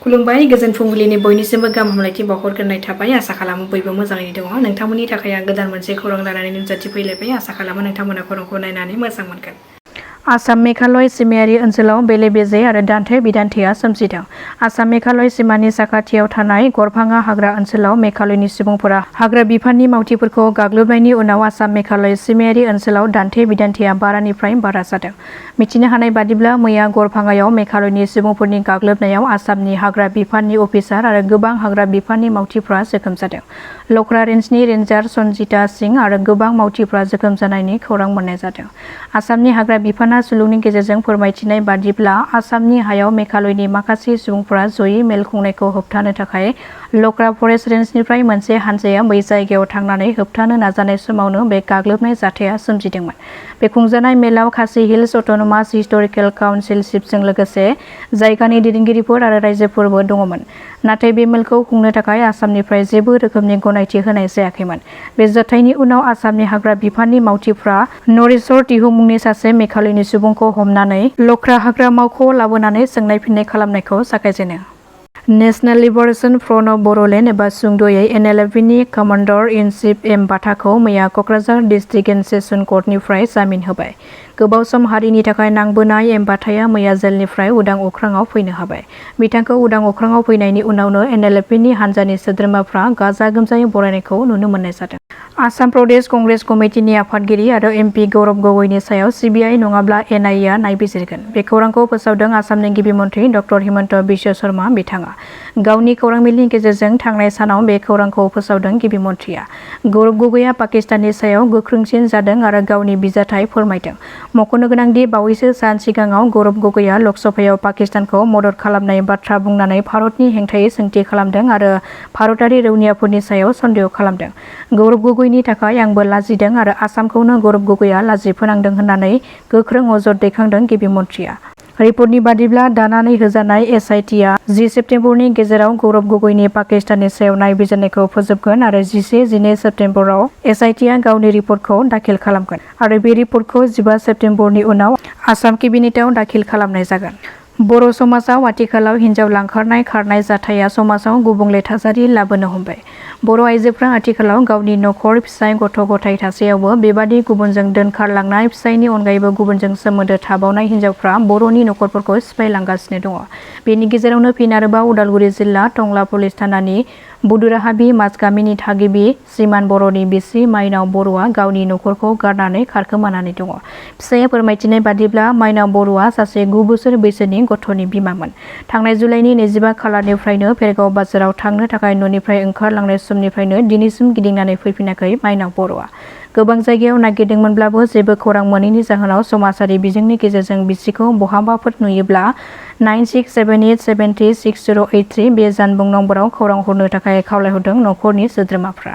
खुलुमबाय गोजोन फुंबिलिनि बयनिसिमबो गाहाम हामलायथि बावहरग्रोनाय थाबाय आसा खालामो बयबो मोजाङैनो दङ नोंथांमोननि थाखाय आं गोदान मोनसे खौरां लानानै नुजाथि फैलायबाय आसा खालामो नोंथांमोना खौरांखौ नायनानै मोजां मोनगोन। आसाम मेघालय सिमायारि ओनसोलाव बेले-बेजे आरो दान्थे बिदान्थेया सोमजिदों। आसाम मेघालय सिमानि साखाथियाव थानाय गरभाङा हाग्रा ओनसोलाव मेघालयनि सुबुंफोरा हाग्रा बिफाननि मावथिफोरखौ गाग्लोबनायनि उनाव आसाम मेघालय सिमायारि ओनसोलाव दान्थे बिदान्थेया बारानिफ्राय बारा जादों। मिथिनो हानाय बादिब्ला मैया गरभाङायाव मेघालयनि सुबुंफोरनि गाग्लोबनायाव आसामनि हाग्रा बिफाननि अफिसार आरो गोबां हाग्रा बिफाननि मावथिफ्रा जोखोम जादों। लख्रा रेन्जनि रेन्जार सन्जिता सिं आरो गोबां मावथिफ्रा जोखोम जानायनि खौरां मोननाय जादों। आसामनि हाग्रा बिफाना सुलुंनि गेजेरजों फोरमायथिनाय बादिब्ला आसामनि हायाव मेघालयनि माखासे सुबुंफोरा जयै मेल खुंनायखौ होबथानो थाखाय लख्रा फरेस्ट रेन्जनिफ्राय मोनसे हानजाया बै जायगायाव थांनानै होबथानो नाजानाय समावनो बे गाग्लोबनाय जाथाया सोमजिदोंमोन। बे खुंजानाय मेलाव खासि हिल्स अट'नमास हिस्टरिकेल काउन्सिल सिपजों लोगोसे जायगानि दैदेनगिरिफोर आरो रायजोफोरबो दङमोन। नाथाय बे मेलखौ खुंनो थाखाय आसामनिफ्राय जेबो रोखोमनि गनायथि होनाय जायाखैमोन। बे जाथायनि उनाव आसामनि हाग्रा बिफाननि मावथिफ्रा नरेश्वर टिहु मुंनि सासे मेघालयनि सुबुंखौ हमनानै लख्रा हाग्रा मावख'आव लाबोनानै सोंनाय फिन्नाय खालामनायखौ जागायजेनो। National liberation front of Bodoland एबा सुंद'यै NLFनि कमान्डार इन चिफ एम बाथाखौ मैया क'क्राझार डिस्ट्रिक्ट एन्ड सेसन कर्टनिफ्राय जामिन होबाय। गोबाव सम हारिनि थाखाय नांबोनाय एम बाथाया मैया जेलनिफ्राय उदां अख्राङाव फैनो हाबाय। बिथांखौ उदां अख्राङाव फैनायनि उनावनो NLFनि हानजानि सोद्रोमाफ्रा गाजा गोमजायै बरायनायखौ नुनो मोननाय जादों। आसाम प्रदेश कंग्रेस कमिटिनि आफादगिरि आरो MP गौरब गगৈनि सायाव CBI नङाब्ला NIA आ नायबिजिरगोन। बे खौरांखौ फोसावदों आसामनि गिबि मन्थ्रि डक्टर हिमन्त बिश्व शर्मा बिथाङा। गावनि खौरां बिलनि गेजेरजों थांनाय सानाव बे खौरांखौ फोसावदों गिबि मन्थ्रिया। गौरब गगैआ पाकिस्ताननि सायाव गोख्रोंसिन जादों आरो गावनि बिजाथाय फोरमायदों। मख'नो गोनांदि बावैसो सान सिगाङाव गौरब गगैआ लकसभायाव पाकिस्तानखौ मदद खालामनाय बाथ्रा बुंनानै भारतनि हेंथायै सोंथि खालामदों आरो भारतारि रौनियाफोरनि सायाव सन्देह खालामदों। गौरब गगैनि थाखाय आंबो लाजिदों आरो आसामखौनो गौरब गगैआ लाजि फोनांदों होननानै गोख्रों अजद दैखांदों गिबि मन्थ्रिया। रिपर्टनि बादिब्ला दानानै होजानाय SIT आ 10 सेप्तेम्बरनि गेजेराव गौरब गगैनि पाकिस्ताननि सायाव नायबिजिरनायखौ फोजोबगोन आरो 11-12 सेप्तेम्बराव SIT आ गावनि रिपर्टखौ दाखिल खालामगोन आरो बे रिपर्टखौ 15 सेप्तेम्बरनि उनाव आसाम केबिनेटआव दाखिल खालामनाय जागोन। बर' समाजाव आथिखालाव हिन्जाव लांखारनाय खारनाय जाथाया समाजाव गुबुंले थासारि लाबोनो हमबाय। बर' आइजोफ्रा आथिखालाव गावनि नखर, फिसाय, गथ' गथाय थासेयावबो बेबादि गुबुनजों दोनखारलांनाय फिसायनि अनगायैबो गुबुनजों सोमोन्दो थाबावनाय हिन्जावफ्रा बर'नि नखरफोरखौ सिफायलांगासिनो दङ। बेनि गेजेरावनो फिन आरोबाव उदालगुरि जिल्ला टंला पुलिस थानानि बुदुराहाबि माजगामिनि थागिबि सिमान बर'नि बिसि माइनाव बर'आ गावनि नखरखौ गारनानै खारखोमानानै दङ। फिसाया फोरमायथिनाय बादिब्ला माइनाव बर'आ सासे 9 बोसोर बैसोनि गथ'नि बिमामोन। थांनाय जुलाइनि 25 खालारनिफ्रायनो भेरगाव बाजाराव थांनो थाखाय न'निफ्राय ओंखारलांनाय समनिफ्रायनो दिनैसिम गिदिंनानै फैफिनाखै माइनाव बर'आ। गोबां जायगायाव नागिरदोंमोनब्लाबो जेबो खौरां मोनैनि जाहोनाव समाजारि बिजोंनि गेजेरजों बिसिखौ बहाबाफोर नुयोब्ला 9678736083 बे जानबुं नम्बराव खौरां हरनो थाखाय खावलायहरदों नखरनि सोद्रोमाफ्रा।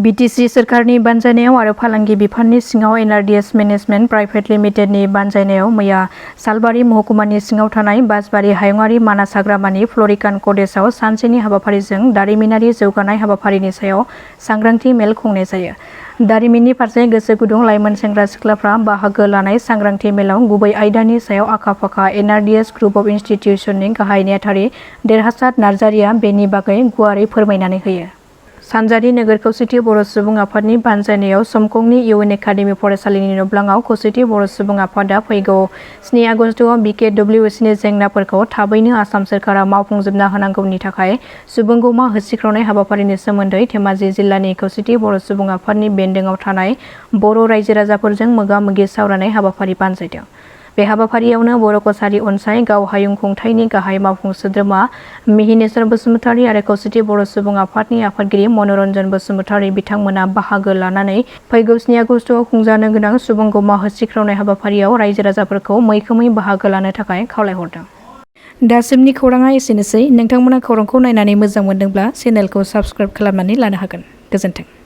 BTC सोरखारनि बानजायनायाव आरो फालांगि बिफाननि सिङाव NRDS मेनेजमेन्ट प्राइभेट लिमिटेडनि बानजायनायाव मैया सालबारि महकुमानि सिङाव थानाय बासबारि हायुङारि मानास हाग्रामानि फ्लरिकान कटेजआव सानसेनि हाबाफारिजों दारिमिनारि जौगानाय हाबाफारिनि सायाव सांग्रांथि मेल खुंनाय जायो। दारिमिननि फारसे गोसो गुदुं लाइमोन सेंग्रा सिख्लाफ्रा बाहागो लानाय सांग्रांथि मेलाव गुबै आयदानि सायाव आखा-फाखा NRDS ग्रुप अफ इन्स्टिटिउसननि गाहाय नेहाथारि देरहासात नार्जारिया बेनि बागै गुवारै फोरमायनानै होयो। सानजारि नोगोर खौसेथि बर' सुबुं आफादनि बानजायनायाव समखंनि UN एकाडेमि फरायसालिनि न'ब्लाङाव खौसेथि बर' सुबुं आफादा फैगौ 7 आगस्टआव BKWSनि जेंनाफोरखौ थाबैनो आसाम सोरखारा मावफुंजोबना होनांगौनि थाखाय सुबुंगौमा होसिख्रावनाय हाबाफारिनि सोमोन्दै धेमाजि जिल्लानि खौसेथि बर' सुबुं आफादनि बेन्दोङाव थानाय बर' रायजो राजाफोरजों मोगा-मोगि सावरायनाय हाबाफारि बानजायदों। बे हाबाफारियावनो बर' कसारी अनसाय गावहायुं खुंथायनि गाहाय मावफुं सोद्रोमा मिहिनेश्वर बसुमतारी आरो खौसेथि बर' सुबुं आफादनि आफादगिरि मनरन्जन बसुमतारी बिथांमोना बाहागो लानानै फैगौ 7 आगस्टआव खुंजानो गोनां सुबुंगौमा होसिख्रावनाय हाबाफारियाव रायजो राजाफोरखौ मैखोमै बाहागो लानो थाखाय खावलायहरदों। दासिमनि खौराङा एसेनोसै। नोंथांमोना खौरांखौ नायनानै मोजां मोनदोंब्ला चेनेलखौ साबस्क्राइब खालामनानै लानो हागोन। गोजोन्थों।